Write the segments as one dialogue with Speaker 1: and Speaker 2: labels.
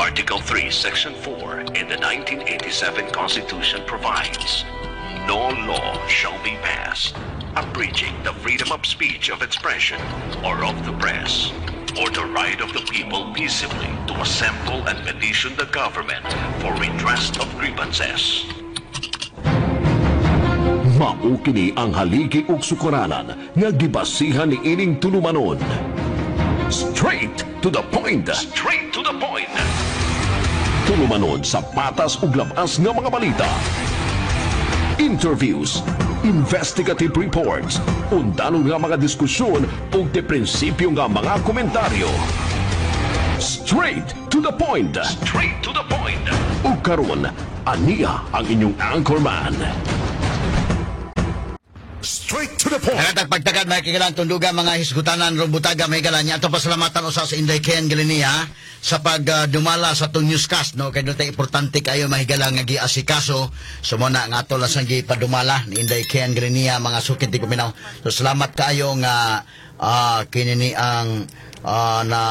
Speaker 1: Article 3, Section 4 in the 1987 Constitution provides, "No law shall be passed abridging the freedom of speech, of expression, or of the press, or the right of the people peaceably to assemble and petition the government for redress of grievances."
Speaker 2: Mao kini ang haligi ug sukaranan nga gibasihan ni ining tulumanon. Straight to the point.
Speaker 1: Straight to the point.
Speaker 2: Tulumanon sa patas ug labas nga mga balita. Interviews, investigative reports, undanon nga mga diskusyon ug de prinsipyo nga mga komentaryo. Straight to the point.
Speaker 1: Straight to the point.
Speaker 2: Ug karon, ania ang inyong anchorman.
Speaker 3: Straight to the point.
Speaker 4: Nagatag pagtagad, mga kigalan tunduga, mga hisgutanan rong butaga, may higala niya. Ato pasalamatan usa sa Inday Ken Galinia sa pagdumala sa atong newscast, no, kay doon importante kayo, mahigala, nga giasikaso. So mo na nga ato lang sang gipadumala ni Inday Ken Galinia, mga sukit di kuminaw. So salamat kaayo nga kini ni ang na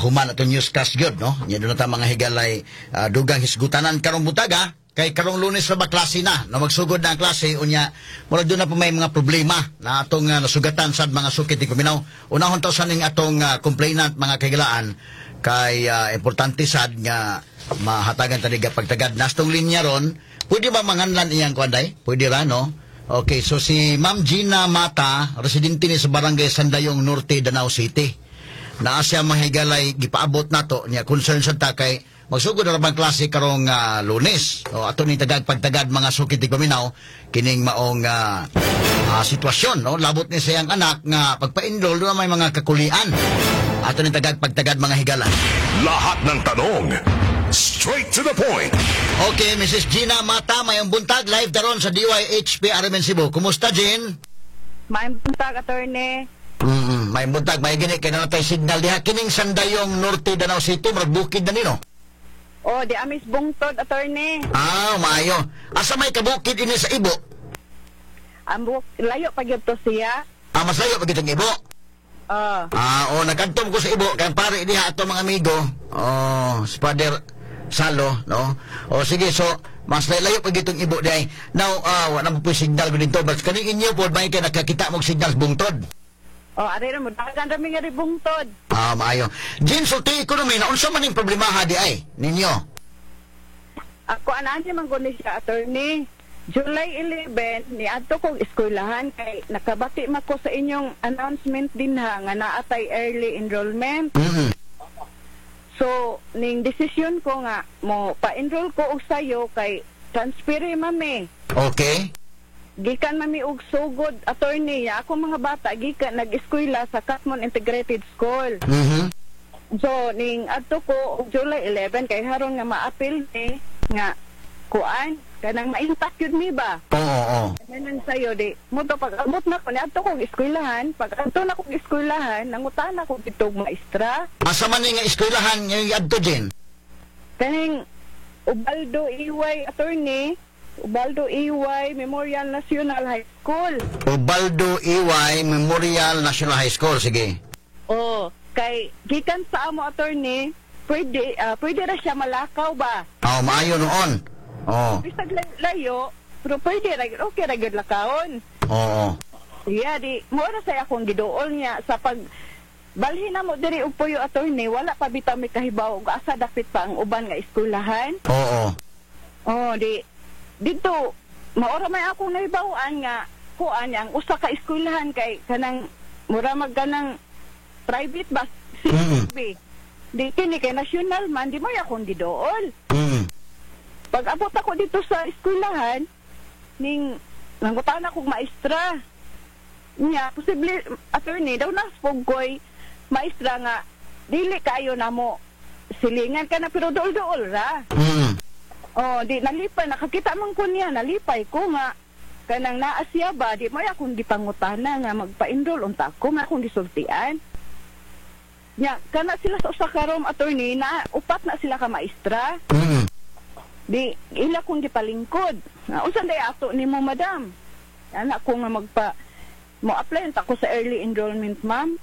Speaker 4: human atong newscast gyud, no. Nya doon ta, mga higalay, dugang hisgutanan karong butaga kay karong Lunes pa ba klase na, no, magsugod na ang klase. Unya murag doon na po may mga problema na atong nasugatan sad, mga sukit di kuminaw. Unahon ta sa ning atong complainant, mga kahigalaan, kay importante sad nga mahatagan ta diga pagtagad nastong linya ron. Pwede ba manganlan iyang kuanday? Pwede ra, no? Okay, so si Ma'am Gina Mata, residente ni sa Barangay Sandayong Norte, Danao City. Naa siya, mahigalay, gipaabot nato niya concern sa ta kay magsugod na bang klase karong Lunes. O ato ni tagad pagtagad, mga sukit paminaw, kining maong sitwasyon, no, labot ni siyang anak nga pagpa-enroll doon may mga kakulian. Ato ni tagad pagtagad, mga higala.
Speaker 3: Lahat ng tanong, straight to the point.
Speaker 4: Okay, Mrs. Gina Mata, mayong buntag, live taron sa DYHP RMN Cebu. Kumusta, Jean?
Speaker 5: Maayong buntag, attorney.
Speaker 4: May buntag, may gini kay naa tay signal diha kining Sandayong Norte, Danao City, murag bukid na nino.
Speaker 5: Oh, di amis bungtod, attorney.
Speaker 4: Ah, maayo. Asa may kabukid ini sa Ibo?
Speaker 5: Ang layo pa gyud to siya.
Speaker 4: Ah, mas layo pa gyud ang Ibo.
Speaker 5: Oh.
Speaker 4: Ah, oh, nagkadtom ko sa Ibo kay pare diha ato mga amigo. Oh, si Father Salo, no? Oh, sige, so mas layo pa gyud Ibo diay. Now, wala mo po signal ko dito, but kaning inyo po may kay nakakita mo signal sa bungtod.
Speaker 5: Oh, ari ra mo dagan rami nga ri bungtod.
Speaker 4: Ah, maayo. Jean, sulti ko namin, unsa man ning problemaha di ay ninyo?
Speaker 5: Ako anani man guni siya, attorney. July 11 ni adto kog eskwelahan kay nakabati man ko sa inyong announcement dinha nga naa tay early enrollment. So, ning desisyon ko nga mo pa-enroll ko og sayo kay transfer mami. Gikan mami og Sogod, attorney, ya ako mga bata gikan nag-eskwela sa Catmon Integrated School. So ning adto ko og July 11 kay haron nga maapil ni nga kuan kanang ma-intact yun mi ba.
Speaker 4: Oo, oo.
Speaker 5: Kanang sayo di mo to pag abot na ko ni adto kog eskwelahan, pag adto na kog eskwelahan, nangutana ko dito og maestra.
Speaker 4: Asa man ni nga eskwelahan nga adto, Jean?
Speaker 5: Kaning Ubaldo Iway, attorney, Ubaldo Iway Memorial National High School.
Speaker 4: Ubaldo Iway Memorial National High School, sige.
Speaker 5: Oh, kay gikan sa amo, attorney, pwede ra siya malakaw ba?
Speaker 4: Oh, maayo noon. Oh.
Speaker 5: Bisag layo, pero pwede ra, okay ra gyud lakawon.
Speaker 4: Oo.
Speaker 5: Yeah, di mo ra say akong giduol niya sa pag balhin na mo diri og puyo, attorney, wala pa bitaw mi kahibaw og asa dapit pa ang uban nga eskwelahan. Oh, di dito maora may akong nahibaw-an nga kuan ang usa ka eskwelahan kay kanang mura mag kanang private ba CSB. Di kini kay national man, di mo akong giduol. Pag abot ako dito sa eskwelahan, ning nangutan ako maestra. Nya, posible, attorney, daw naspog ko'y maestra nga dili kayo na mo silingan ka na pero duol-duol ra. Oh, di nalipay, nakakita man ko niya, nalipay ko nga kanang naa siya ba, di mo akong gipangutana nga magpa-enroll unta ako nga akong gisultian. Nya, kana sila sa usa ka room, attorney, na upat na sila ka maestra. Di ila kong gipalingkod. Nga unsa day ato nimo, madam? Ana ko nga magpa mo apply unta ko sa early enrollment, ma'am.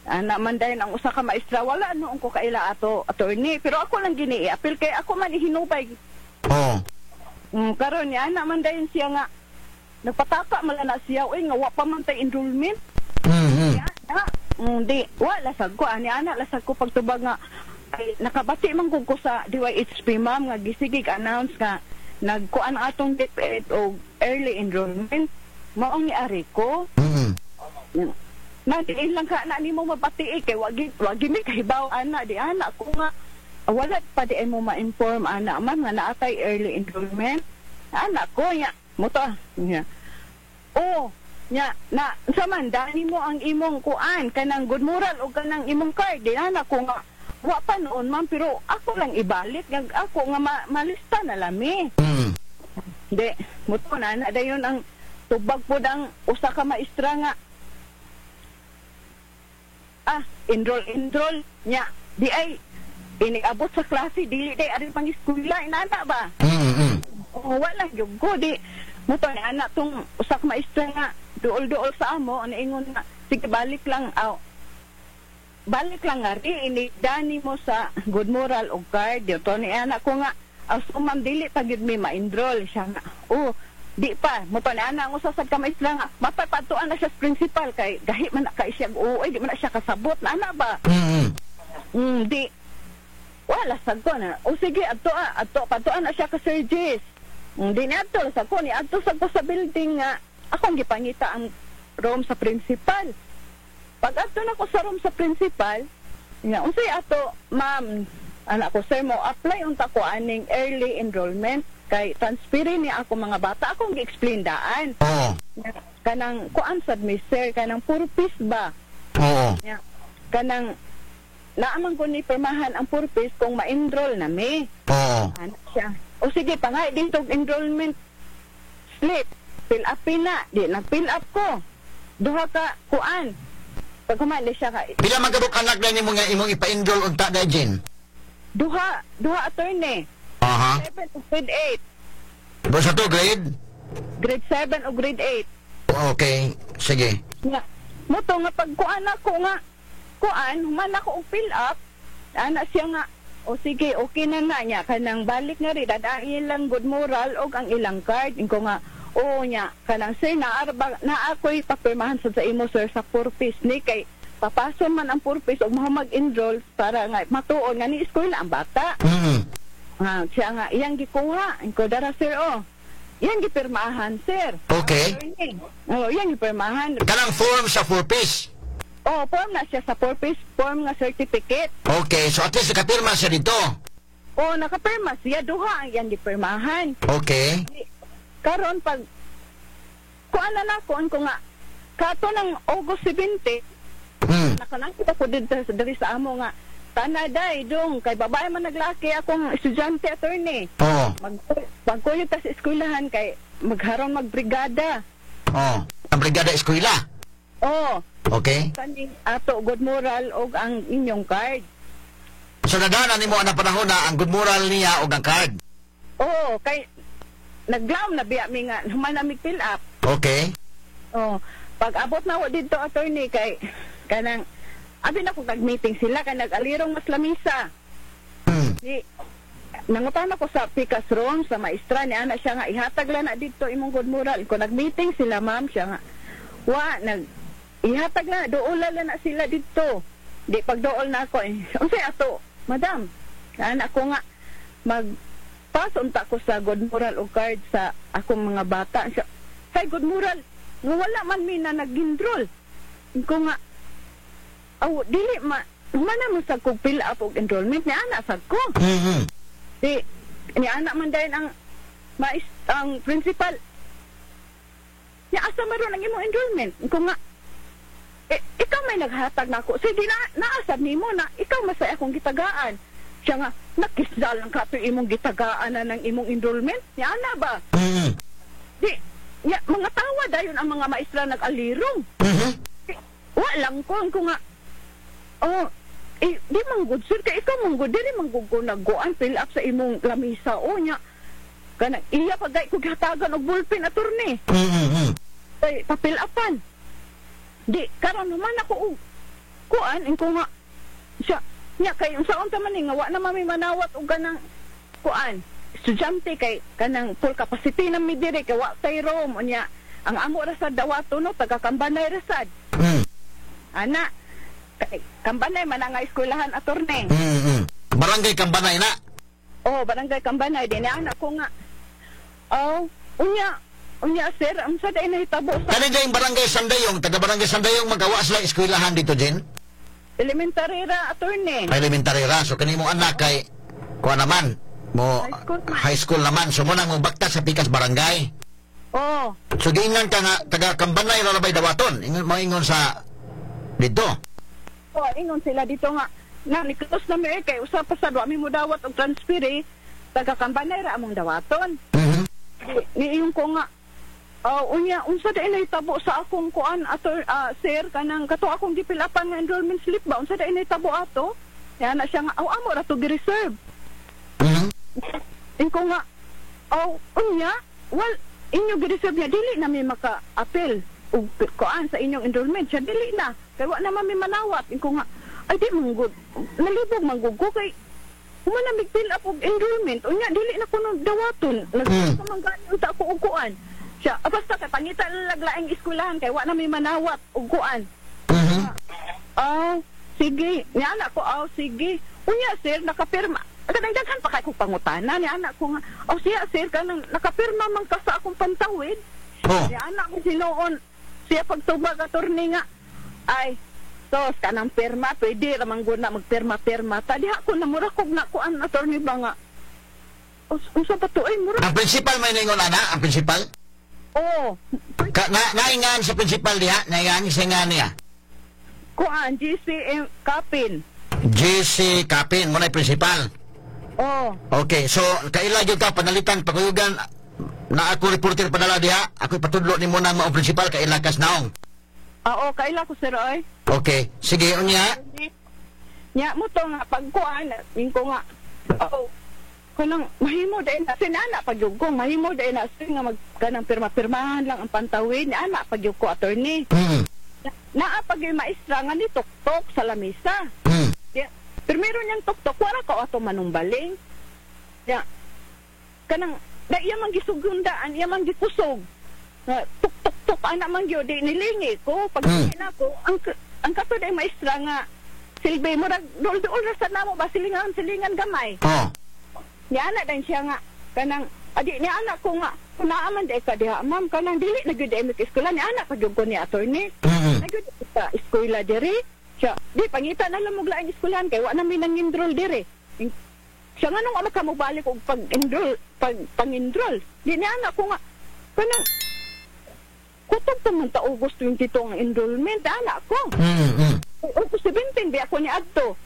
Speaker 5: Ana man dayon ang usa ka maestra, wala noon ko kaila ato, attorney, pero ako lang gini apil kay ako man ihinubay.
Speaker 4: Oo.
Speaker 5: Karon ni ana man dayon siya nga nagpataka man na siya, uy, nga wa pa man tay enrollment. Ya, na, di wala sad ko ani ana lasag ko pagtubag nga ay, nakabati man gud ko sa DYHP, ma'am, nga gisigig announce nga nagkuan ang atong DepEd og early enrollment, maong niari ko. Na diin lang ka na nimo mabati eh, kay wagi mi kahibaw ana. Di ana ko nga wala pa di mo ma-inform ana, ma'am, nga naatay early enrollment. Ana ko nya mo to nya, oh nya na sa man dani mo ang imong kuan kanang good moral o kanang imong card. Di ana ko nga wa pa noon, ma'am, pero ako lang ibalik nga ako nga malista na lami. Di mo to na na dayon ang tubag pod ang usa ka maestra nga enroll enroll nya di ay iniabot sa klase, dili day ari pang eskwela inana ba. Oh, wala gyud ko di mo to ni anak tong usa ka maestra nga duol-duol sa amo, niingon nga sige, balik lang aw, balik lang nga ri ini dani mo sa good moral og card. Dito ni anak ko nga aw, so ma'am, dili pa gyud mi ma-enroll. Siya nga oh, di pa mo to ni anak ang usa sad ka maestra nga mapapatuan na siya sa principal kay gahi man na kay siya, oo, di man na siya kasabot na ana ba. Di wala sad ko na. O sige, adto adto patuan na siya ka Sir Jis. Di ni adto sa ko ni adto sa ko sa building nga akong gipangita ang room sa principal. Pag adto na ko sa room sa principal, nga unsay ato, ma'am? Anak ko, sir, mo apply unta ko aning early enrollment kay transferin ni ako mga bata. Akong gi-explain daan.
Speaker 4: Oo.
Speaker 5: Kanang kuan sad mi, sir, kanang purpose ba?
Speaker 4: Oo.
Speaker 5: Nya, kanang naaman ko ni pirmahan ang purpose kung ma-enroll na mi.
Speaker 4: Oo.
Speaker 5: Ano siya? O sige, pangay dito og enrollment slip. Fill up na. Di, nag-fill up ko. Duha ka, kuan. Pag humali siya ka,
Speaker 4: Pila man kabuk anak na nimo nga imong ipa-enroll unta na, Jen?
Speaker 5: Duha, duha, attorney.
Speaker 4: Aha.
Speaker 5: 7 o grade 8.
Speaker 4: Ba sa to grade?
Speaker 5: Grade 7 o grade 8.
Speaker 4: Okay, sige.
Speaker 5: Nga, muto nga pag kuan ako nga, kuan, human ako og fill up, ana siya nga, o sige, okay na na niya, kanang balik nga rin, dadain lang good moral og ang ilang card. Inko nga, oo niya, kanang sir, naarba, na ako'y papirmahan sa imo, sir, sa purpose ni, kay papason man ang purpose og mga mag-enroll para nga matuon nga ni eskwela ang bata. Nga, siya nga, iyang gikuha. Inko, dara sir, oh. Iyang gipirmahan, sir.
Speaker 4: Okay.
Speaker 5: Oh, iyang gipirmahan.
Speaker 4: Kanang form sa purpose.
Speaker 5: Oh, form na siya sa purpose, form nga certificate.
Speaker 4: Okay, so at least nakapirma siya dito.
Speaker 5: Oh, nakapirma siya, duha ang iyang gipirmahan.
Speaker 4: Okay.
Speaker 5: Karon pag kuan na na kuan ko nga kato ng August 70, nakanangkita ko dito diri sa amo nga tanaday dong kay babae man naglaki akong estudyante, attorney.
Speaker 4: Oo.
Speaker 5: Mag pagkuyo ta sa eskwelahan kay magharon magbrigada.
Speaker 4: Oo. Ang brigada eskwela.
Speaker 5: Oh, kaning ato good moral og ang inyong card.
Speaker 4: So nagana nimo ang panahon na ang good moral niya og ang card.
Speaker 5: Oo, kay naglaom na biya mi nga human na mi fill up. Oh, pag abot na ko dito, attorney, kay kanang abi na ko nag-meeting sila kay nag-alirong mas lamisa. Di nangutan ako sa Picas room sa maestra ni ana siya nga ihatag lang na dito imong good moral. Ko nag-meeting sila, ma'am, siya nga wa nag ihatag na duola lang na sila dito. Di pagduol na ako eh. Unsay ato, madam? Ana ko nga mag pass unta ko sa good moral o card sa akong mga bata. Siya, say good moral nga wala man mi na nag-enroll. Ko nga aw dili ma mana mo sa kog fill up og enrollment ni ana sad ko. Di ni ana man dayon ang mais ang principal. Nya asa man ron ang imong enrollment? Ko nga eh, ikaw may naghatag na ako. Sige na naasad nimo na ikaw masay akong gitagaan. Siya nga nakisda lang ka to imong gitagaan na ng imong enrollment. Ni ana ba? Di nya mga tawa dayon ang mga maestra nag-alirong. Di, wa lang ko ko nga oh eh, di man good sir kay ikaw man good dili man gud ko nagguan fill up sa imong lamisa o nya kanang iya pa gay ko gihatagan og ballpen, attorney, kay pa-fill upan. Di karon human ako og Kuan ingko nga siya nya kay unsaon ta man ni nga wa na mami manawat og kanang kuan estudyante kay kanang full capacity na mi diri kay wa tay room unya ang amo ra sad dawato no taga Kambanay ra sad. Ana kay Kambanay man ang eskwelahan, attorney.
Speaker 4: Barangay Kambanay na.
Speaker 5: Oh, barangay Kambanay din anak ko nga. Oh, unya unya sir, unsa day nahitabo sa
Speaker 4: Kani dayong barangay Sandayong, taga barangay Sandayong magawa sila eskwelahan dito, Jen?
Speaker 5: Elementary ra, attorney.
Speaker 4: Elementary ra. So kani mong anak kay kuha naman mo
Speaker 5: high school man.
Speaker 4: High school naman. So mo nang mobakta sa Pikas Barangay.
Speaker 5: Oh.
Speaker 4: So giingan ka nga taga Kambanay ra labay dawaton. Ingon moingon sa dito.
Speaker 5: Oh, ingon sila dito nga na ni-close na mi eh, kay usa pa sa wa mi mo dawat og transfer eh. Taga Kambanay ra among dawaton. Niingon ko nga, oh, unya unsa day nahitabo sa akong kuan ato, sir, kanang kato akong gipilapan nga enrollment slip ba, unsa day nahitabo ato? Yan na siya nga, oh, amo ra to gi-reserve. Inko nga, oh, unya, well, inyo gi-reserve niya, dili na mi maka-appeal og kuan sa inyong enrollment siya, dili na kay wa na man mi manawat. Inko nga, ay di man gud nalibog man gud ko kay human na mig-fill up og enrollment unya dili na kuno dawaton nag man gani unta ako og kuan siya, basta kay pangita lang laing eskwelahan kay wa na mi manawat og kuan. Oh, sige. Ni anak ko, oh, sige. Unya, sir, nakapirma. Kanang daghan pa kay kong pangutana. Ni anak ko nga, oh, siya, sir, kanang nakapirma man ka sa akong pantawid.
Speaker 4: Oh.
Speaker 5: Ni anak ko sinuon, siya pagtubag, attorney nga, ay, tos, kanang pirma, pwede ramang guna magpirma-pirma. Ta, diha ko namura kog na kuan, attorney ba nga, unsa ba to, ay, mura.
Speaker 4: Ang principal may ningon ana, ang principal?
Speaker 5: Oo.
Speaker 4: Ka, na, naingan sa principal diha, naingan sa nga niya.
Speaker 5: Kuan, GCM Kapin.
Speaker 4: GC Kapin, mo na principal.
Speaker 5: Oo.
Speaker 4: Okay, so kaila gyud ka panalitan paguyugan na ako reporter padala diha, ako patudlo nimo na mao principal kaila kas naong.
Speaker 5: Oo, kaila ko sir oy.
Speaker 4: Okay, sige unya.
Speaker 5: Nya mo to nga pagkuan, ko nga. Oo. Kanang mahimo dai na sinana pagyug ko, mahimo dai na sir nga mag kanang pirma-pirmahan lang ang pantawid ni ana pagyug ko, attorney. Naa pag yung maestra nga ni tuktok sa lamisa. Ya, primero niyang tuktok, wala ka ato manumbaling. Ya, kanang da iya man gisugundaan, iya man gikusog. Tuk tuk tuk anak man gyud di nilingi ko pag na ko ang kato day maestra nga silbi murag dul-dul ra sa namo ba silingan silingan gamay.
Speaker 4: Oh.
Speaker 5: Ni ana dan siya nga kanang adi ni anak ko nga kunaa man day ka diha ma'am kanang dili na gyud ay eskwela ni anak pa gyud ko ni attorney. Na gyud sa eskwela diri. Siya di pangita na lang mo laing eskwelahan kay wa na mi nang enroll diri. Siya nga nung ama ka mo balik og pag-enroll, pag pang-enroll. Di ni anak ko nga kanang kutob pa man ta August 22 ang enrollment anak ko. August 17 di ako ni adto.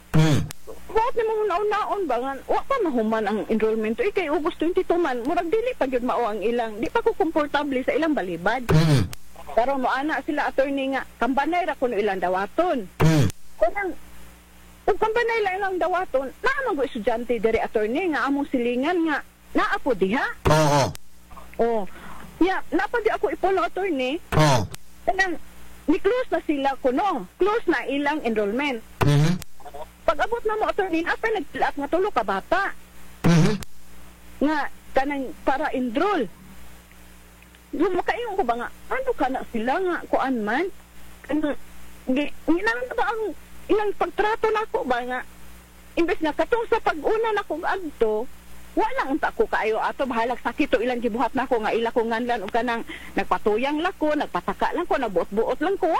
Speaker 5: Buot ni mo naon-naon ba nga wa pa mahuman ang enrollment eh kay August 22 man murag dili pa gyud mao ang ilang di pa ko komportable sa ilang balibad. Pero mo ana sila attorney nga Kambanay ra kuno ilang dawaton. Kanang ug Kambanay lang ilang dawaton, naa man go estudyante diri attorney nga among silingan nga naa po diha.
Speaker 4: Oo.
Speaker 5: Oh. Ya, napa di ako ipuno attorney.
Speaker 4: Oo.
Speaker 5: Kanang ni close na sila kuno. Close na ilang enrollment. Pag abot na mo attorney, apa nag-fill up nga tulo ka bata. Nga kanang para enroll. Yung makaingon ko ba nga ano kana sila nga kuan man? Kanang ginang ba ang ilang pagtrato nako ba nga imbes nga katong sa pag-una nako adto wala unta ko kaayo ato bahalag sakit to ilang gibuhat nako nga ila ko nganlan og kanang nagpatuyang lang ko, nagpataka lang ko, nagbuot-buot lang ko.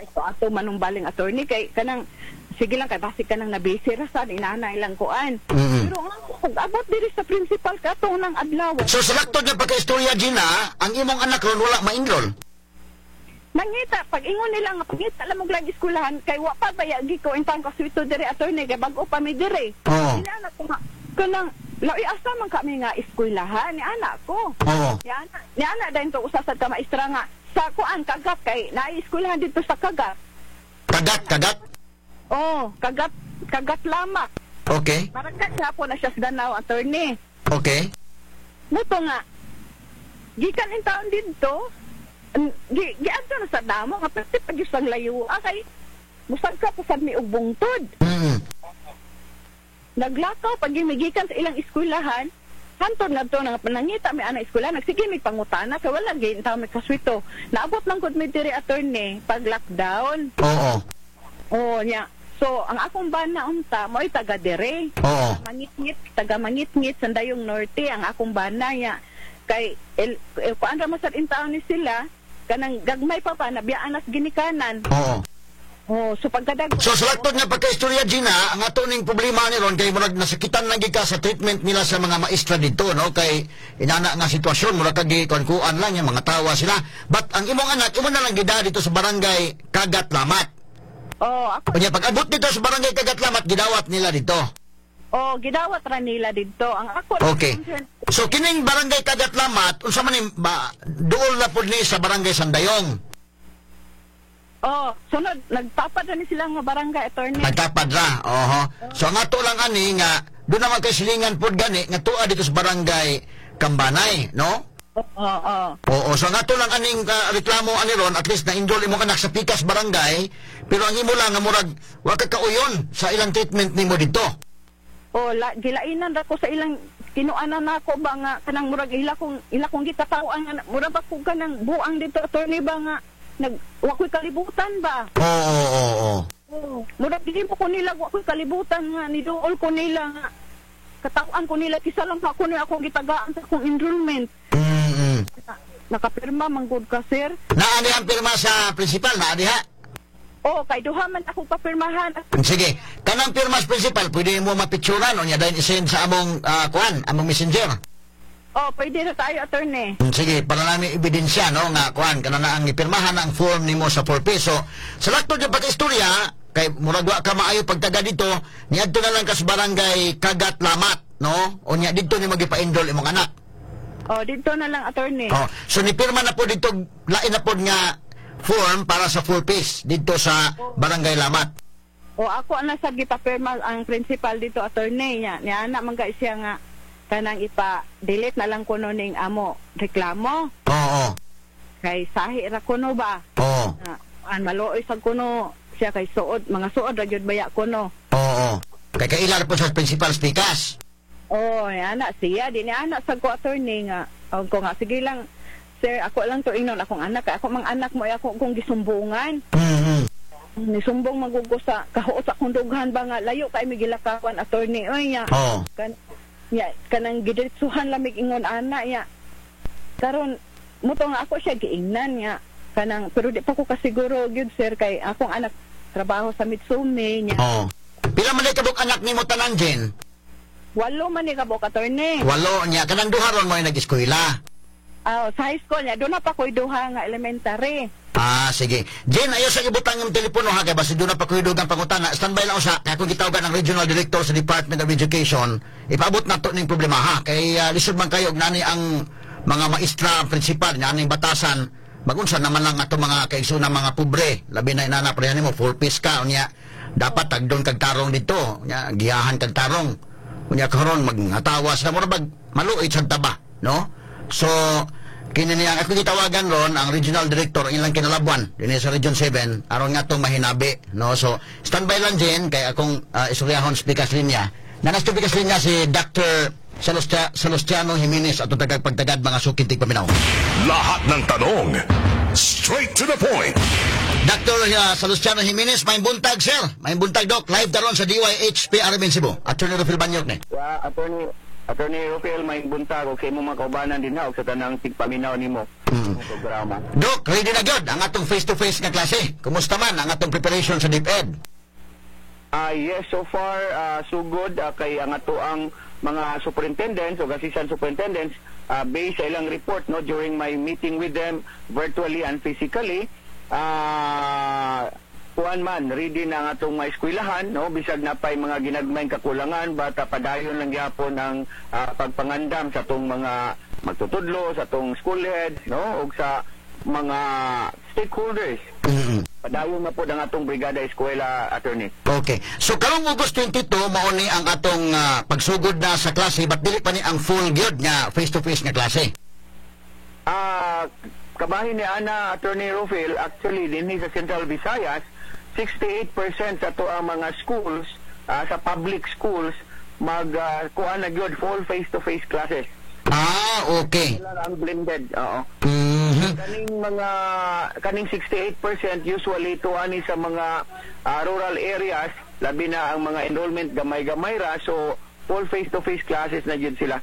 Speaker 5: Ito ato manumbaling attorney kay kanang sige lang kay basi kanang nabisi ra sad inana ilang kuan. Pero ang pag abot diri sa principal katong nang adlaw.
Speaker 4: So sa laktod nga pagkaistorya Gina, ang imong anak ron wala ma-enroll.
Speaker 5: Nangita pag ingon nila nga pangita lamog lang eskwelahan kay wa pa bayagi ko intang kaswito diri attorney kay bag-o pa mi diri.
Speaker 4: Oo.
Speaker 5: Ina ko nga kanang lahi asa man kami nga eskwelahan ni anak ko.
Speaker 4: Oo.
Speaker 5: Ni anak dayon to usa sad ka maestra nga sa kuan Kagat kay naay eskwelahan dito sa Kagat.
Speaker 4: Kagat, Kagat.
Speaker 5: Oh, Kagat, Kagat Lamak.
Speaker 4: Okay.
Speaker 5: Barangay hapon na siya sa Danao attorney.
Speaker 4: Okay.
Speaker 5: Muto nga gikan in taon didto, giadto na sa damo nga pati pag isang layo kay Musagka pa sad mi og bungtod. Naglakaw pag gikan sa ilang eskwelahan hantod ngadto nga nangita mi ana eskwela, nagsige mi pangutana kay wala gyud taw mi kaswito. Naabot lang gud mi diri, attorney, pag lockdown. Oh, nya. So ang akong bana unta mo'y taga dire. Mangitngit, taga Mangitngit, Sandayong Norte ang akong bana nya. Kay el, kuan ra man sad intaon ni sila, kanang gagmay pa nabiyaan nas ginikanan. Oh, so pagkadag
Speaker 4: So sa laktod nga pagkaistorya, Gina, ang ato ning problema ni ron kay murag nasakitan lang gid ka sa treatment nila sa mga maestra dito, no? Kay inana nga sitwasyon, murag kag kuan lang yung mga tawa sila. But ang imong anak, imo na lang gida dito sa Barangay Kagat Lamat.
Speaker 5: Oh, ako.
Speaker 4: Unya pag abot dito sa Barangay Kagat Lamat, gidawat nila dito.
Speaker 5: Oh, gidawat ra nila dito. Ang ako
Speaker 4: Okay. So kining Barangay Kagat Lamat, unsa man ni ba, duol na pud ni sa Barangay Sandayong?
Speaker 5: Oh, sunod nagtapad ra ni sila nga barangay, attorney.
Speaker 4: Nagtapad ra. Oho. So ang ato lang ani nga doon naman kay silingan pod gani nga tuwa dito sa Barangay Kambanay, no?
Speaker 5: Oo, oo.
Speaker 4: Oo, so ang ato lang aning reklamo ani ron, at least na-enroll imong anak sa Pikas Barangay, pero ang imo lang nga murag wa ka kauyon sa ilang treatment nimo dito.
Speaker 5: Oh, gilainan ra ko sa ilang kinuanan nako ba nga kanang murag ila kong gikataw-an nga murag ba ko kanang buang dito, attorney, ba nga nag wa ko'y kalibutan ba.
Speaker 4: Oo, oo, oo.
Speaker 5: Oh, murag dili mo ko nila wa ko'y kalibutan nga niduol ko nila nga kataw-an ko nila, kisa lang ako ni akong gitagaan sa akong enrollment. Nakapirma man gud ka, sir.
Speaker 4: Naa ni ang pirma sa principal, naa diha.
Speaker 5: Oh, kay duha man ako papirmahan.
Speaker 4: Sige, kanang pirma sa principal, pwede mo mapicturan o niya dahil isend sa among kuan, among messenger.
Speaker 5: Oh, pwede na tayo, attorney.
Speaker 4: Sige, para namin ebidensya, no, nga kuan, kana na ang ipirmahan ang form nimo sa 4 peso. Sa laktod yung pagka-istorya, kay murag wa ka maayo pagtaga dito, niadto na lang ka sa Barangay Kagat Lamat, no? O niya dito ni magipa-enroll imong anak.
Speaker 5: Oh, dito na lang, attorney.
Speaker 4: Oh, so nipirma na po dito, lain na po nga form para sa 4 piece dito sa Barangay Lamat.
Speaker 5: O ako na sa gipapirma ang principal dito, attorney, niya. Niya ana man kay siya nga kanang ipa-delete na lang kuno ning amo reklamo.
Speaker 4: Oo.
Speaker 5: Kay sahi ra kuno ba?
Speaker 4: Oo.
Speaker 5: An maluoy sa kuno siya kay suod, mga suod ra gyud baya kuno.
Speaker 4: Oo. Kay kailan po sa principal speakers.
Speaker 5: Oh, niya ana siya di ni ana sa ko, attorney, nga. Og ko nga sige lang sir, ako lang to ingnon akong anak, kay ako mang anak mo ay ako kong gisumbungan. Nisumbong magugo sa kahuot sa akong dughan ba nga layo kay mi gilakawan, attorney, oy nya. Kan ya kanang gidiretsuhan lamig ingon ana ya. Karon mo to nga ako siya giingnan nga kanang, pero di pa ko kasiguro gyud, sir, kay akong anak trabaho sa Mitsumi niya.
Speaker 4: Oo. Pila man kabuk anak nimo tanan, Jen?
Speaker 5: Walo man ni kabuk, attorney.
Speaker 4: Walo niya kanang duha ron mo ay nag-eskwela.
Speaker 5: Ah, sa high school niya doon na pa ko'y duha nga elementary.
Speaker 4: Ah, sige. Jen, ayaw sa ibutang yung telepono ha, kay basta doon na pa ko'y dugang pangutana. Standby lang usa, kaya kung gitawagan ang Regional Director sa Department of Education, ipaabot na to ning problema ha. Kay lisod man kayo, og nani ang mga maestra, ang principal, nani batasan, magunsa naman lang ato mga kaigsoon mga pobre. Labi na inana, pareha nimo, full piece ka, unya, dapat tagdon kag tarong dito, unya, giyahan kag tarong. Unya karon magngatawa sila, mura bag maluoy sa taba, no? So, kini niya ako gitawagan ron ang regional director ang ilang kinalabwan dinhi sa Region 7 aron nga tong mahinabi, no? So standby lang, Jen, kay akong istoryahon sa pikas linya na nas pikas linya si Dr. Salustiano Jimenez ato tagag pagtagad mga suking tigpaminaw.
Speaker 3: Lahat ng tanong, straight to the point.
Speaker 4: Dr. Salustiano Jimenez, may buntag, sir. May buntag, doc. Live daron sa DYHP RMN Cebu. Attorney Rufil Banyok ni.
Speaker 6: Wa, Attorney Rufil, may buntag og sa imong mga kaubanan din ha og sa tanang tigpaminaw nimo programa.
Speaker 4: Doc, ready na gyud ang atong face-to-face nga klase. Kumusta man ang atong preparation sa DepEd?
Speaker 6: Ah, yes, so far so good, kay ang ato ang mga superintendents o assistant superintendents, based sa ilang report, no, during my meeting with them virtually and physically, kuan man, ready na ang atong mga eskwelahan, no, bisag na pay mga ginagmayng kakulangan, bata padayon lang gyapon ang pagpangandam sa atong mga magtutudlo, sa atong school heads, no, ug sa mga stakeholders. Padayon na po ang atong Brigada Eskwela, attorney.
Speaker 4: Okay. So karong August 22 mao ni ang atong pagsugod na sa klase, but dili pa ni ang full gyud nga face-to-face nga klase.
Speaker 6: Ah, kabahin ni ana, Attorney Rufil, actually dinhi sa Central Visayas, 68% sa ato ang mga schools, sa public schools, mag kuan na gyud, full face-to-face classes.
Speaker 4: Ah, okay.
Speaker 6: Wala ang blended, oo. Kaning 68% usually tuani sa mga rural areas, labi na ang mga enrollment gamay-gamay ra, so full face-to-face classes na gyud sila.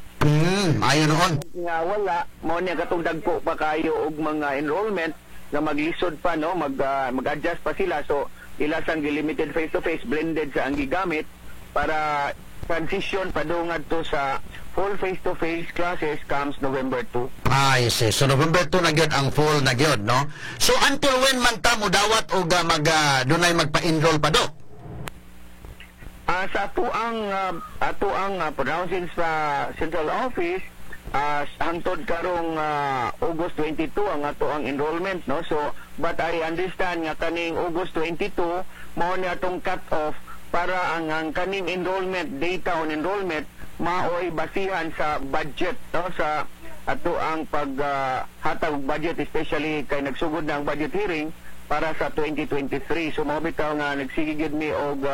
Speaker 4: Ayo noon.
Speaker 6: Nga wala mao niya katong dagko pa kayo og mga enrollment nga maglisod pa, no, mag-adjust pa sila, so ila sang limited face to face, blended sa ang gigamit para transition padung ngadto sa full face to face classes comes November 2.
Speaker 4: Ah, I see. So November 2 na gyud ang full na gyud, no? So until when man ta mo dawat og dunay magpa-enroll pa, Dok?
Speaker 6: Sa ato ang pronouncing sa central office, hangtod karong August 22 ang ato ang enrollment, no? So but I understand nga kaning August 22 mao ni atong cut off para ang kaning enrollment data on enrollment maoy basihan sa budget, no, sa ato ang pag hatag og budget, especially kay nagsugod na ang budget hearing para sa 2023. So mao bitaw nga nagsige gyud mi og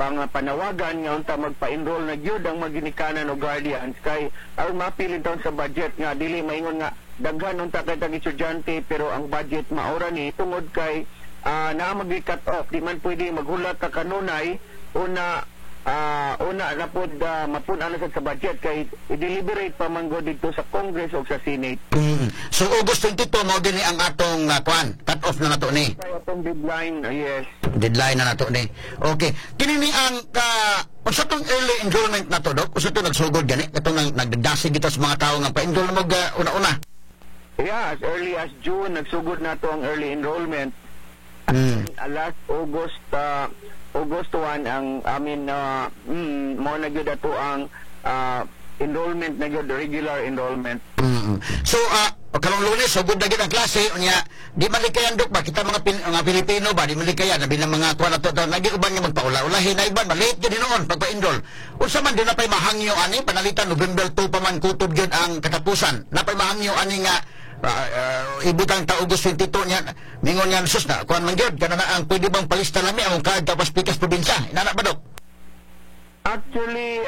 Speaker 6: pang panawagan nga unta magpa-enroll na gyud ang mga ginikanan o guardians kay aron mapilin taon sa budget nga dili maingon nga daghan unta kay tag estudyante pero ang budget maora ni, tungod kay naa mag cut off. Di man pwede maghulat ka kanunay, una una na pod mapun-an na sad sa budget kay i-deliberate pa man gud didto sa Congress o sa Senate.
Speaker 4: So August 22 mao din ni ang atong kuan, cut off na nato ni.
Speaker 6: Kay atong deadline, yes.
Speaker 4: Deadline na nato ni. Okay. Kini ni ang ka unsa tong early enrollment na to, Dok? Unsa to nagsugod gani? Katong nagdasig kita sa mga tawo nga pa-enroll mo una-una.
Speaker 6: Yeah, as early as June nagsugod na to ang early enrollment. Last August, August 1 ang amin mo na gyud ato ang enrollment na gyud, regular enrollment.
Speaker 4: So karong Lunes sugod na gyud ang klase unya di man likayan, Dok, ba kita mga mga Pilipino ba di man likayan labi na mga kuan ato to lagi uban nga magpaula-ulahin na iban malate gyud hinuon pagpa-enroll. Unsa man duna pay mahangyo ani panalitan November 2 pa man kutob gyud ang katapusan. Napay mahangyo ani nga ibutang ta August 22 niya mingon nga sus na kuan man gyud kana na ang pwede bang palista lami ang card tapos pikas probinsya inana ba, Dok?
Speaker 6: Actually,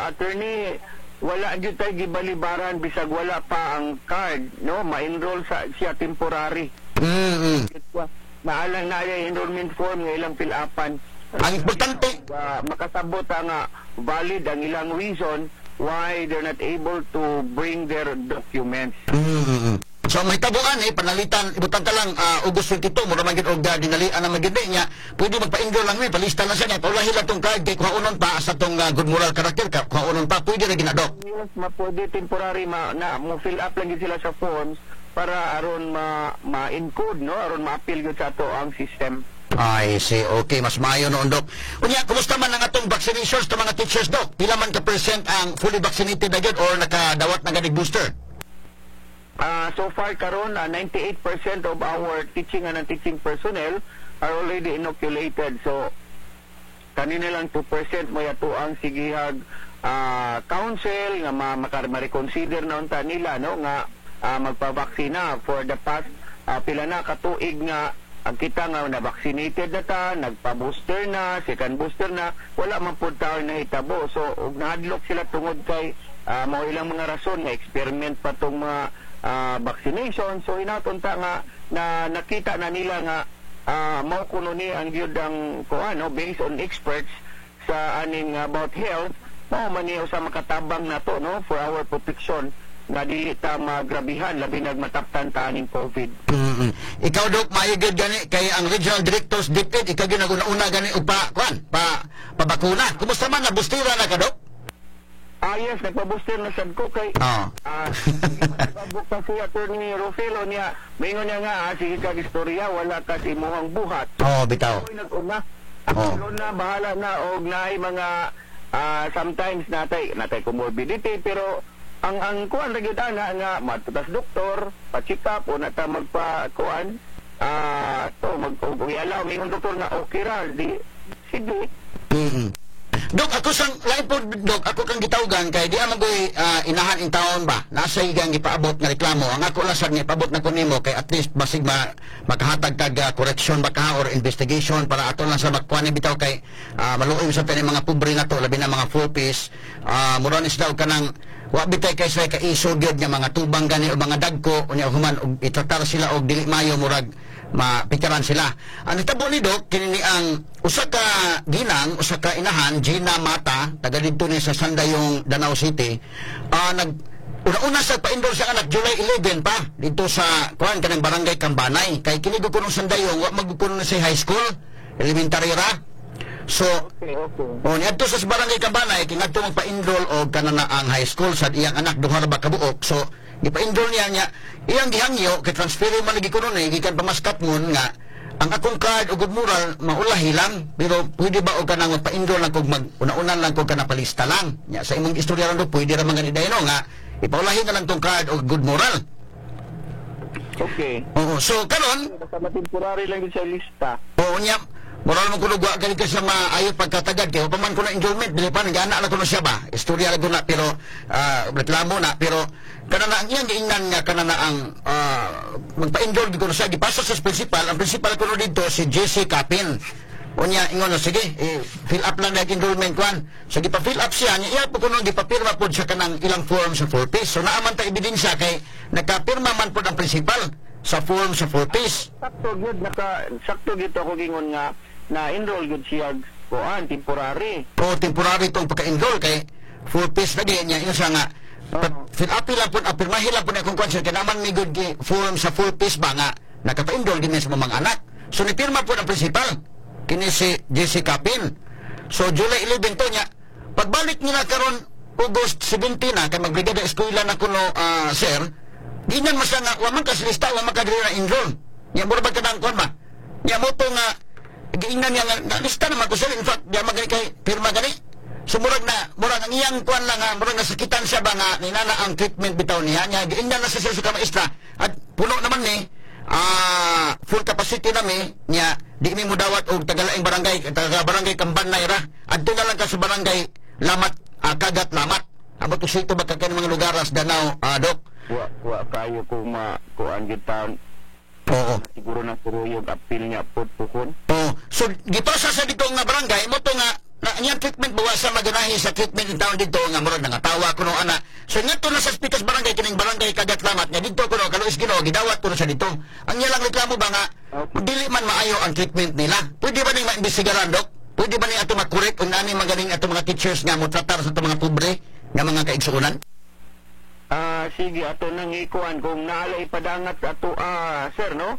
Speaker 6: attorney, wala gyud tay gibalibaran bisag wala pa ang card, no, ma-enroll sa siya temporary. Maalang na yung enrollment form nga ilang fill-upan.
Speaker 4: Ang importante
Speaker 6: Makasabot ang valid ang ilang reason why they're not able to bring their documents.
Speaker 4: So may tabuan eh panalitan ibutang ta lang August 22 mura man gyud og dinalian na magyud niya pwede magpa-enroll lang mi palista lang siya niya paulahi lang tong card kay kuhaonon pa sa tong good moral character ka kuhaonon pa pwede ra gina, Dok.
Speaker 6: Yes, ma pwede temporary ma na mo fill up lang gyud sila sa forms para aron ma ma-encode, no, aron ma-appeal gyud sa ato ang system.
Speaker 4: I see. Okay, mas maayo noon, Dok. Unya, kumusta man ang atong vaccinations to mga teachers, Dok? Pila man ka percent ang fully vaccinated na gyud or nakadawat na ganig booster?
Speaker 6: So far karon, 98% of our teaching and non-teaching personnel are already inoculated. So kanina lang 2% mo yato ang sigihag council nga ma-reconsider na unta nila, no, nga magpavaksina for the past pila na katuig nga ang kita nga na vaccinated na ta, nagpa-booster na, second booster na, wala man pud tayo nahitabo. So ug nahadlok sila tungod kay mao ilang mga rason nga experiment pa tong mga vaccination. So hinaton ta nga na nakita na nila nga mao kuno ni ang gyud ang kuan, no, based on experts sa aning about health, mao man ni sa makatabang nato, no, for our protection nga dili ta magrabihan labi nag mataptan ta aning COVID.
Speaker 4: Ikaw, Dok, maayo gyud gani kay ang regional directors DepEd ikaw gyud naguna-una gani og pa kuan pa pabakuna. Kumusta man na bustira na ka, Dok?
Speaker 6: Ah, yes, nagpa-booster na sad ko kay pa si Attorney Rufilo niya, mingon niya nga sige kag istorya wala ka sa imuhang buhat.
Speaker 4: Oh, bitaw.
Speaker 6: Ako'y nag-una. Ako na bahala na og naay mga sometimes natay comorbidity pero ang kuan ra gyud ana nga matutas doktor, pa-check up o na ta magpa kuan to mag og alaw mingon doktor nga okay ra di sige.
Speaker 4: Dok, ako sang lain po, Dok, ako kang gitawgan kay di man ko'y inahan in taon ba. Nasa igang gipaabot nga reklamo. Ang ako lang sad nga ipaabot na ko nimo kay at least basig makahatag kag correction ba ka or investigation para ato lang sa makuha ni bitaw kay maluoy sa taning mga pobre na to, labi na mga four piece. Mura ni sila og kanang wa bitay kay sa kaisod gyud nga mga tubang gani o mga dagko, unya human og itratar sila og dili mayo, murag mapikaran sila. Ang nitabo ni Dok, kini ni ang usa ka ginang, usa ka inahan, Gina Mata, taga didto ni sa Sandayong, Danao City, nag una-una sa pa-enroll sa anak July 11 pa dito sa kuan kanang barangay Kambanay, kay kini gud kuno Sandayong wa magkuno na sa high school, elementary ra. So,
Speaker 6: Okay.
Speaker 4: O niadto sa barangay Kambanay kay ngadto magpa-enroll og kanana ang high school sa iyang anak, duha ra ba kabuok. So gipa-enroll niya niya iyang gihangyo kay transfer man lagi kuno ni gikan pa Mascatmon nga ang akong card og good moral maulahi lang, pero pwede ba og kanang magpa-enroll lang kog mag una-una lang kog kana palista lang nya sa imong istorya ron, pwede ra man gani dayon nga ipaulahi na lang tong card og good moral?
Speaker 6: Okay.
Speaker 4: Oo, so karon
Speaker 6: Basta matemporary lang yun sa lista.
Speaker 4: Oo niya, moral mo kuno wa gani ka sa maayo pagkatagad kay wa pa man ko na enrollment, dili pa nagana lang kuno siya ba. Istorya lang ko na pero reklamo na, pero kana na ang iyang giingnan nga kana na ang magpa-enroll gid kuno siya, gipasa sa principal, ang principal kuno dito si JC Capin. Unya ingon na sige, eh, fill up lang na enrollment kwan. So gipa-fill up siya niya, iya po kuno gipapirma pod sa kanang ilang form sa 4 piece. So naa man ta ebidensya kay nakapirma man pod ang principal sa form sa 4 piece.
Speaker 6: Sakto gyud, naka sakto gyud ako gingon nga na-enroll gyud siya kuan temporary.
Speaker 4: O temporary tong pagka-enroll kay full piece lagi niya, yun siya nga fill up lang po, apirmahin lang po na kung kwan siya kay naman may good form sa full piece ba nga nakapa-enroll din sa mga anak. So nipirma po ang principal kini si JC Capin. So July 11 to niya, pagbalik nila karon August 17 na kay magbrigada eskwela na kuno, sir, di niyan mas nga wa man ka sa lista, wa man ka diri na enroll niya, mura ba ka nang kwan ba niya mo to nga giingnan niya nga nalista naman ko sir, in fact di man gani kay pirma gani. So murag na murag ang iyang kuan lang nga murag nasakitan siya ba nga ninana ang treatment bitaw niya niya, giingnan na siya sa maestra at puno naman ni full capacity na mi niya, di mi mudawat og tagalaing barangay, taga barangay Kambanay ra, adto na lang ka sa barangay Lamat, Kagat Lamat, abot og sito ba ka kani mga lugar sa Danao, Dok?
Speaker 6: Wa kayo ko ma kuan gyud taon. Siguro na puro yung appeal niya pod pukon.
Speaker 4: Oh, so gipasa sa dito nga barangay mo to nga na iyang treatment bawa sa maganahi sa treatment in town dito nga murag nangatawa kuno ana. So ngadto na sa speakers barangay kining barangay Kagat Lamat nga didto kuno kaluis Ginoo gidawat kuno sa dito. Ang iya lang reklamo ba nga dili man maayo ang treatment nila. Pwede ba ning maimbestigaran, Dok? Pwede ba ning ato makorek kung nani magaling ato mga teachers nga mo tratar sa ato mga pobre nga mga kaigsuonan?
Speaker 6: Sige, ato nang ikuan kung naala ipadangat ato, sir, no?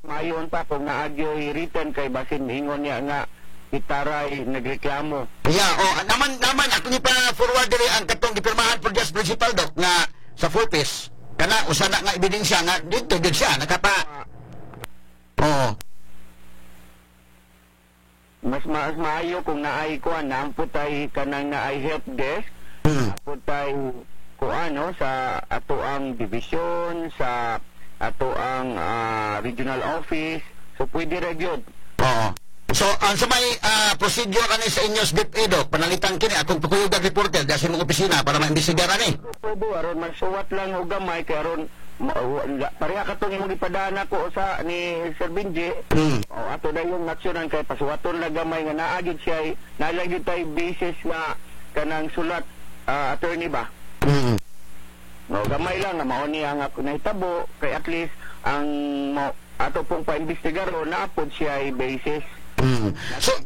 Speaker 6: Mayon pa kung naagyoy written kay basin ingon niya nga itaray nagreklamo.
Speaker 4: Yeah, oh, naman naman ako ni pa forward diri ang katong gipirmahan po just principal, Dok, nga sa full piece. Kana usa na nga ebidensya nga dito gyud siya nakapa. Oo.
Speaker 6: Mas maayo kung naay kuan naampot tay kanang naay help desk. Ampot tay kuan, no, sa ato ang division, sa ato ang regional office. So pwede ra gyud.
Speaker 4: Oo. So, ang sa may procedure ani sa inyong DepEd, Dok, panalitan kini akong pakuyog reporter dahil sa imong opisina para maimbestigar ani.
Speaker 6: Pwede aron magsuwat lang og gamay kay aron pareha katong imong gipadana ko sa ni Sir Benji. O ato dayong naksyonan kay pasuwaton lang gamay nga naa gyud siya, naa lang gyud tay basis nga kanang sulat, attorney ba. No, gamay lang nga mao niya ang ako nahitabo kay at least ang ato pong paimbestigar o naa pod siya ay basis.
Speaker 4: So,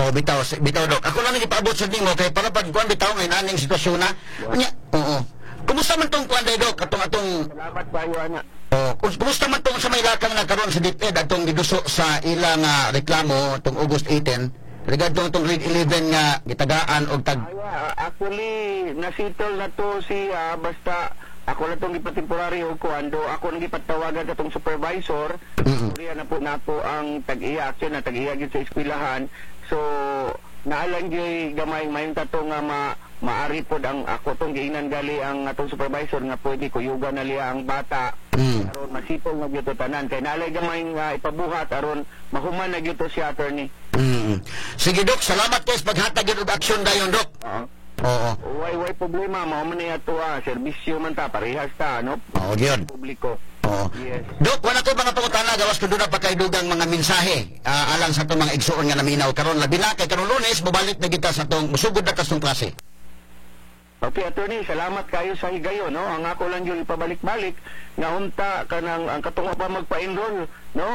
Speaker 4: oh, bitaw, bitaw, Dok. Ako lang ipaabot sa nimo kay para pag kuan bitaw ngayon aning sitwasyon na. Unya, oo. Kumusta man tong kuan day, Dok, katong atong
Speaker 6: Salamat kayo ana.
Speaker 4: Oh, kumusta man tong sa may lakang na karon sa DepEd atong giduso sa ilang reklamo tong August 18 regarding tong grade 11 nga gitagaan og tag
Speaker 6: Ay, actually nasitol na to si basta ako lang tong gipatemporary og kuan do ako nang gipatawagan katong supervisor. Istorya na po nato ang tag-iya, action na tag-iya gyud sa eskwelahan. So naalang gyud gamay mayong tato nga maari pod ang ako tong giingnan gali ang atong supervisor nga pwede kuyugan na liya ang bata aron masipol na gyud to tanan kay naalay gamay nga ipabuhat aron mahuman na gyud to si attorney.
Speaker 4: Sige, Dok, salamat kay sa paghatag og aksyon dayon, Dok.
Speaker 6: Oo.
Speaker 4: Oo.
Speaker 6: Way problema, mao man ni ato serbisyo man ta, parehas ta, no?
Speaker 4: Oo, gyud.
Speaker 6: Publiko.
Speaker 4: Oo.
Speaker 6: Yes.
Speaker 4: Dok, wala ko mga pangutana, gawas ko doon na pagkaidugang mga mensahe alang sa atong mga igsuon nga naminaw karon, labi na kay karon Lunes mobalik na kita sa atong musugod na ka sa atong klase.
Speaker 6: Okay, attorney, salamat kayo sa higayon, no? Ang ako lang yung ipabalik-balik nga unta kanang ang katungo pa magpa-enroll, no?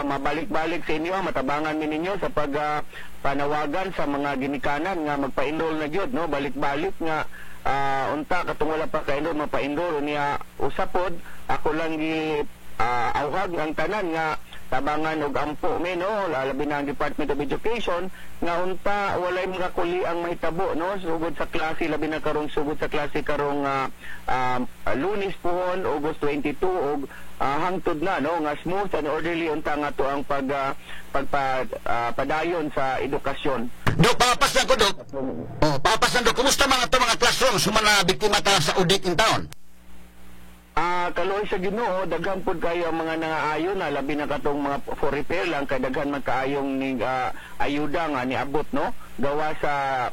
Speaker 6: Mabalik-balik sa inyo, matabangan mi ninyo sa pag panawagan sa mga ginikanan nga magpa-enroll na gyud, no? Balik-balik nga unta katong wala pa ka-enroll, mapa-enroll niya. Usapod ako lang gi awhag ang tanan nga tabangan og ampo mi, no, labi na ang Department of Education, nga unta walay mga kuli ang mahitabo, no, sugod sa klase, labi na karong sugod sa klase karong Lunes pohon, August 22, og hangtod na, no, nga smooth and orderly unta nga to ang pag pagpa padayon sa edukasyon.
Speaker 4: Dok, papas lang ko, Dok. Oh, papas lang, Dok. Kumusta mga to mga classrooms human na biktima ta sa audit in town?
Speaker 6: Kaluoy sa Ginoo, daghan pud kayo ang mga nangaayo na, labi na katong mga for repair lang kay daghan man kaayong ning ayuda nga niabot, no, gawa sa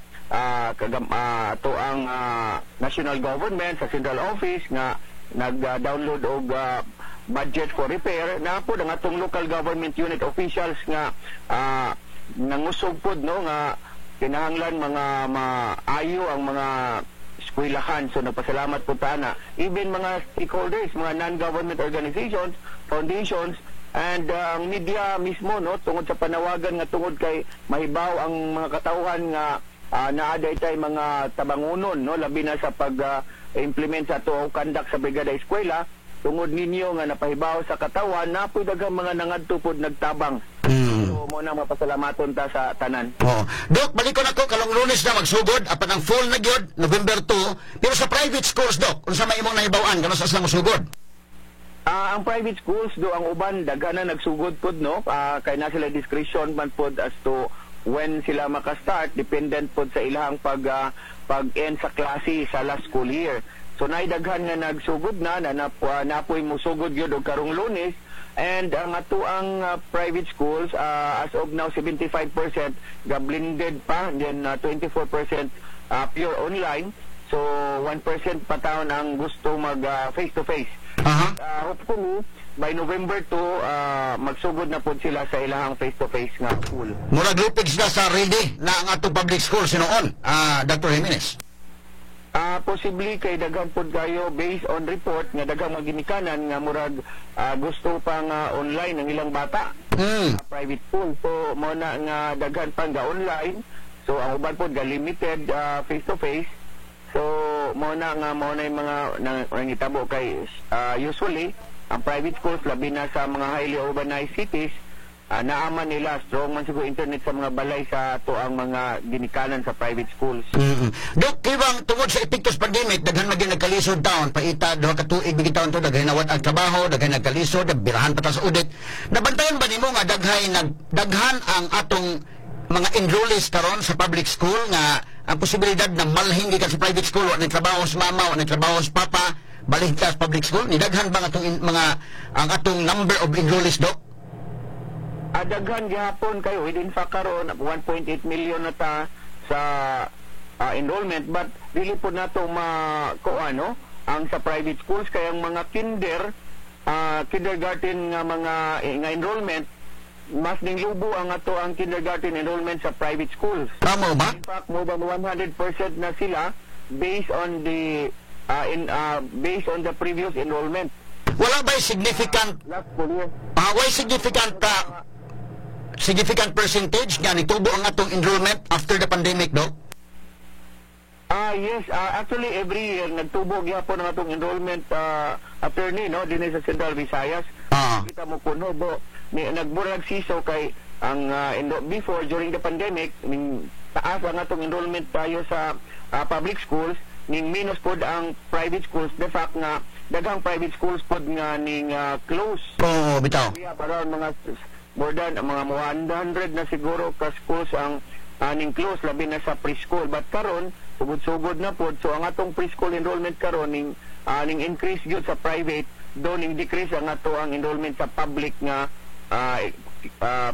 Speaker 6: to ang national government sa central office nga nag-download og budget for repair na pod ang atong local government unit officials nga nangusog pod, no, nga kinahanglan mga maayo ang mga eskwelahan. So nagpasalamat po ta na even mga stakeholders, mga non-government organizations, foundations, and ang media mismo, no, tungod sa panawagan nga tungod kay mahibaw ang mga katawhan nga naa day tay mga tabangunon, no, labi na sa pag implement sa ato conduct sa Brigada Eskwela. Tungod ninyo nga napahibaw sa katawan, napoy daghang mga nangadto pod nagtabang. So mo na mapasalamaton ta sa tanan.
Speaker 4: Oo. Dok, balik ko na ko, kalong Lunes na magsugod, apan ang full na gyud, November 2. Pero sa private schools, Dok, unsa may imong nahibaw-an, kano sa sila mosugod?
Speaker 6: Ang private schools do, ang uban daghan na nagsugod pod, no, kay na sila discretion man pod as to when sila maka-start, dependent pod sa ilahang pag-end sa klase sa last school year. So naay daghan nga nagsugod na na, na napoy musugod gyud og karong Lunes, and ang ato ang private schools, as of now 75% ga blended pa, then 24% pure online. So 1% pa taon ang gusto mag face to face. Hopefully by November 2 magsugod na pod sila sa ilahang face to face nga school.
Speaker 4: Murag lupig sila sa ready na ang atong public school sinuon, Dr. Jimenez.
Speaker 6: Possibly kay daghan pod kayo based on report nga daghang mga ginikanan nga murag gusto pa nga online ang ilang bata. Private school. So mo na nga daghan pa nga online. So ang uban pod ga limited face to face. So mo na nga mo na yung mga nangitabo kay usually ang private schools, labi na sa mga highly urbanized cities, naaman nila strong man siguro internet sa mga balay sa ato ang mga ginikanan sa private schools.
Speaker 4: Dok, kibang tungod sa epekto sa pandemic, daghan maging nagkalisod taon, paita 2 ka tuig bigi taon to, daghan nawad ang trabaho, daghan nagkalisod, birahan pa ta sa audit. Nabantayan ba nimo nga daghan ang atong mga enrollees karon sa public school nga ang posibilidad na malhin gikan sa private school, wa ni trabaho sa mama, wa ni trabaho sa papa, balhin ka sa public school? Ni daghan ba ang atong mga ang atong number of enrollees, Dok?
Speaker 6: Daghan gihapon kayo. Within fact karon 1.8 million na ta sa enrollment, but dili po nato ma kuan, no, ang sa private schools kay ang mga kindergarten nga mga nga enrollment, mas ning lubo ang ato ang kindergarten enrollment sa private schools.
Speaker 4: Tama ba?
Speaker 6: In fact, more than 100% na sila based on the previous enrollment
Speaker 4: Wala ba significant
Speaker 6: last school year.
Speaker 4: Way significant significant percentage nga nitubo ang atong enrollment after the pandemic, Dok?
Speaker 6: Yes, actually every year nagtubo gyapon ang atong enrollment, attorney, no, dinhi sa Central Visayas. Kita mo kuno bo ni nagmurag siso kay ang before, during the pandemic, ning taas ang atong enrollment tayo sa public schools, ning minus pod ang private schools, the fact nga daghang private schools pod nga ning close.
Speaker 4: Oo, bitaw.
Speaker 6: We have around mga more than mga 100 na siguro ka schools ang ning close, labi na sa preschool, but karon sugod-sugod na pod. So ang atong preschool enrollment karon ning increase gyud sa private, do ning decrease ang ato ang enrollment sa public nga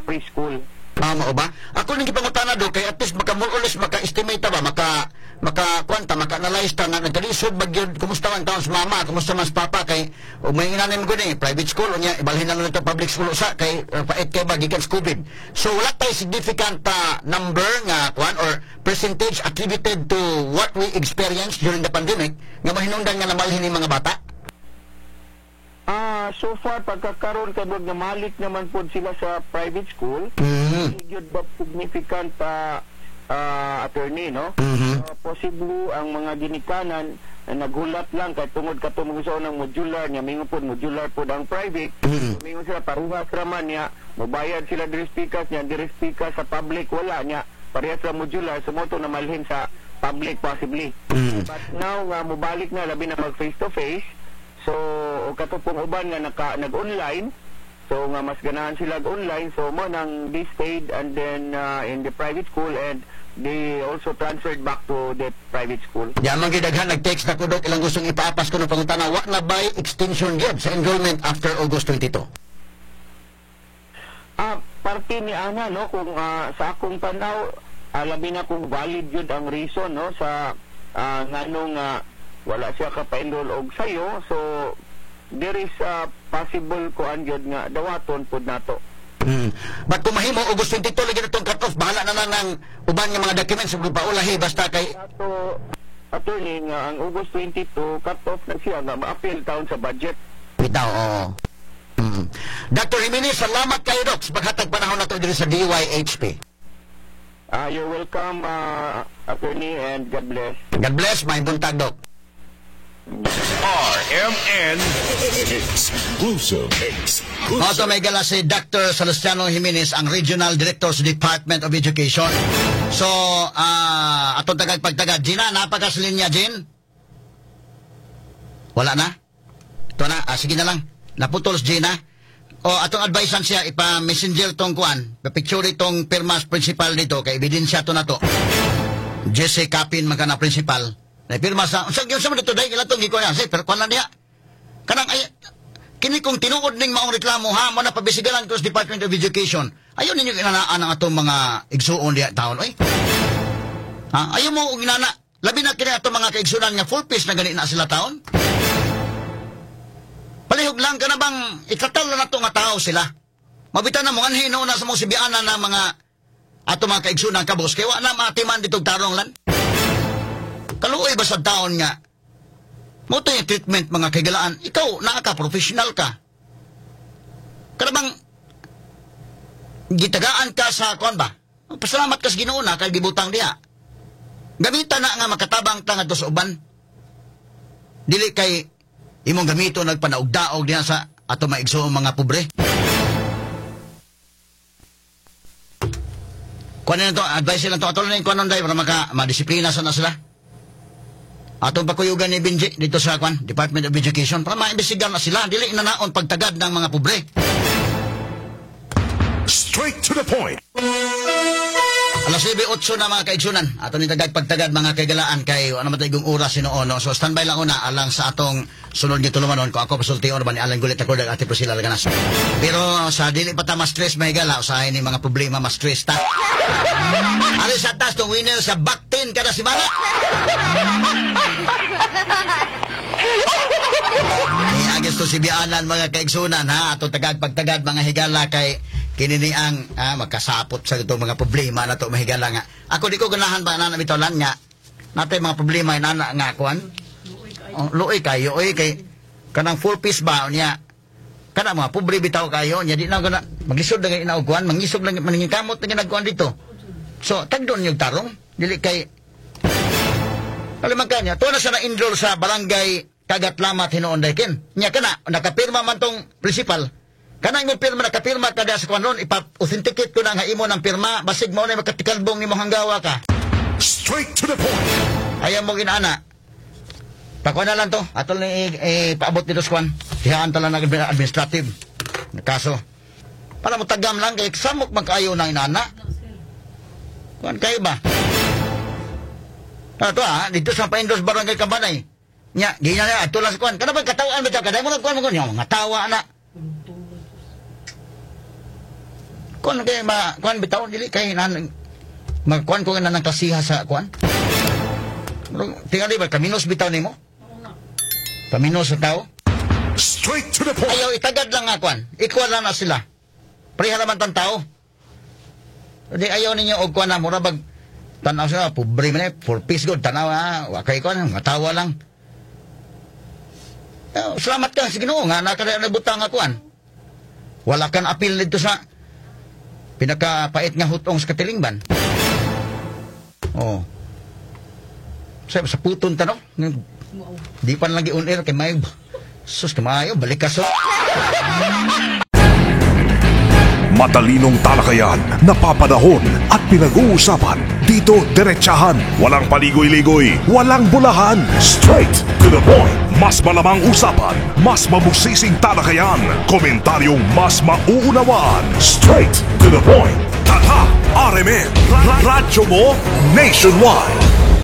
Speaker 6: preschool.
Speaker 4: Mao ba? Ako ning gipangutana do kay at least maka more or less maka-estimate ta ba, maka maka kwanta, maka-analyze ta nga nagkalisod ba gyud, kumusta man taon sa mama, kumusta man sa papa, kay ug may ingananin mo gud eh, private school unya ibalhin na lang ito public school usa kay pait kay ba gikan sa COVID. So wala tay significant number nga kuan or percentage attributed to what we experienced during the pandemic nga mahinungdan nga namalhin ni mga bata.
Speaker 6: So far pagkakaroon kay nga malik naman pod sila sa private school. Gyud ba significant attorney, no? Possibly ang mga ginikanan naghulat lang kay tungod kato mga ng modular niya, mingon pod modular pod ang private. Mingon sila paruhas ra man niya, mobayad sila diri pikas niya, diri pikas sa public wala niya. Parehas ra modular, so mo to namalhin sa public possibly. But now nga mobalik na labi na mag face to face. So o kato pong uban nga nag-online, so nga mas ganahan sila online, so mo nang they stayed and then in the private school and they also transferred back to the private school.
Speaker 4: Yaman gidaghan nag-text na ko dok, ilang gustong ipaapas ko ng pangutana, wa na bay extension gyud sa enrollment after August 22?
Speaker 6: Parte ni ana, no, kung sa akong tanaw, labi na kung valid gyud ang reason, no, sa nganong wala siya ka-enroll og sayo, so there is a possible kuan gyud nga dawaton pud nato.
Speaker 4: But kung mahimo August 22 lagi na tong cut-off, bahala na lang ng uban nga mga documents ug paulahi basta kay
Speaker 6: ato attorney nga ang August 22 cut-off na siya nga ma-appeal taon sa budget.
Speaker 4: Bitaw, oo. Dr. Jimenez, salamat kayo Doc sa paghatag panahon nato diri sa DYHP.
Speaker 6: You're welcome, attorney, and God bless.
Speaker 4: God bless, may buntag Doc.
Speaker 3: RMN Exclusive. Exclusive.
Speaker 4: Auto may gala si Dr. Salustiano Jimenez, ang Regional Director sa Department of Education. So, atong tagag pagtagad. Gina, napakas linya, Jin? Wala na? Ito na, sige na lang. Naputol si Gina. O, atong advisean siya, ipa-messenger tong kuan, pa-picture itong pirmas principal dito, kay ebidensya to na to. Jesse Capin, man ka na principal. Napirma sa, unsa gyud sa man dito dahil ila tong gikuan niya, pero kuan lang niya. Kanang ay kini kung tinuod ning maong reklamo ha, mo na pabisigalan ko sa Department of Education. Ayon ninyo inanaan ang atong mga igsuon diha taon oy. Ha, ayo mo og inana. Labi na kini atong mga kaigsunan nga full piece na gani na sila taon. Palihog lang ka na bang ikatal na nato nga tao sila. Mabitan na mo anhin na sa mong sibianan ng mga ato mga kaigsunan kabos kay wa na maatiman ditong tarong lan. Kaluoy ba sa taon nga mo to yung treatment mga kaigalaan, ikaw naa ka professional ka. Karabang gitagaan ka sa kuan ba? Pasalamat ka sa Ginoo na kay gibutang diha. Gamitan na nga makatabang ta ngadto sa uban. Dili kay imong gamito nagpanaugdaog diha sa ato maigsoong mga pobre. Kuan na to, advice lang to atol na kuan dai para maka madisiplina sa na sila. Atong pakuyugan ni Benji dito sa kwan, Department of Education para maimbestigar na sila dili inanaon pagtagad ng mga pobre.
Speaker 3: Straight to the point.
Speaker 4: Alas 9:08 na mga kaigsunan. Ato ni tagad pagtagad mga kaigalaan kay ano man taygong oras hinuon, no? So standby lang una alang sa atong sunod nga tulumanon ko ako pasulti ba ni Alan Gulit ako dag Ate Priscilla Laganas. Pero sa dili pa ta mas stress mahigala usahay ni mga problema mas stress ta. Ari sa taas tong winner sa back 10 kada semana. Niagis to si Bianan mga kaigsunan ha, ato tagad pagtagad mga higala kay kinini ang makasapot sa itong mga problema na to mahigala nga. Ako di ko ganahan ba na bitaw lan nga natay mga problema inana nga kuan. Luoy kayo oy kay kanang full piece ba niya. Kana mga pobre bitaw kayo nya di na gana maglisod na gani og kuan, mangisog lang maningkamot na ginagkuan dito. So tagdon yung tarong dili kay alimang kanya to na siya na-enroll sa barangay Kagatlamat hinuon daykin. Nya kana nakapirma man tong principal. Kana imong pirma nakapirma kada sa kuan ron, ipa-authenticate ko na nga imo ng pirma basig mao na makatikalbong nimo hanggawa ka.
Speaker 3: Straight to the point.
Speaker 4: Ayaw mo ginaana. Pakuan na lang to. Atol ni paabot dito sa kuan. Dihaan tala na administrative na kaso. Para mo tagam lang kay samok man kaayo ng inana. Kuan kayo ba? Ato dito sa pa-endorse barangay Kabanay. Nya, di na ato lang sa kuan. Kana ba katawaan ba ta? Kada mo nagkuan mo kuan, mga tawa na. Kuan kay ma kuan bitaw, dili kay nan magkuan ko nga nang klasiha sa kuan. Tingali ba kaminos bitaw nimo? Kaminos sa tao.
Speaker 3: Straight to the point.
Speaker 4: Ayaw itagad lang nga kuan. Equal lang na sila. Pareha naman tang tao. Di ayaw ninyo og kuan na mura bag tanaw sila pobre man eh, for peace god tanaw ha, wa kay kuan, matawa lang. Eh, salamat ka sa Ginoo nga nakara na butang nga kuan. Wala kan apil dito sa pinakapait nga hutong sa katilingban. Oh. Sa puton ta, no? Di pa lagi on air kay may sus kamayo balik ka so.
Speaker 3: Matalinong talakayan, napapanahon at pinag-uusapan. Dito, diretsahan. Walang paligoy-ligoy, walang bulahan. Straight to the point. Mas malamang usapan, mas mabusising talakayan. Komentaryong mas mauunawaan. Straight to the point. Tatak RMN. Radyo mo nationwide.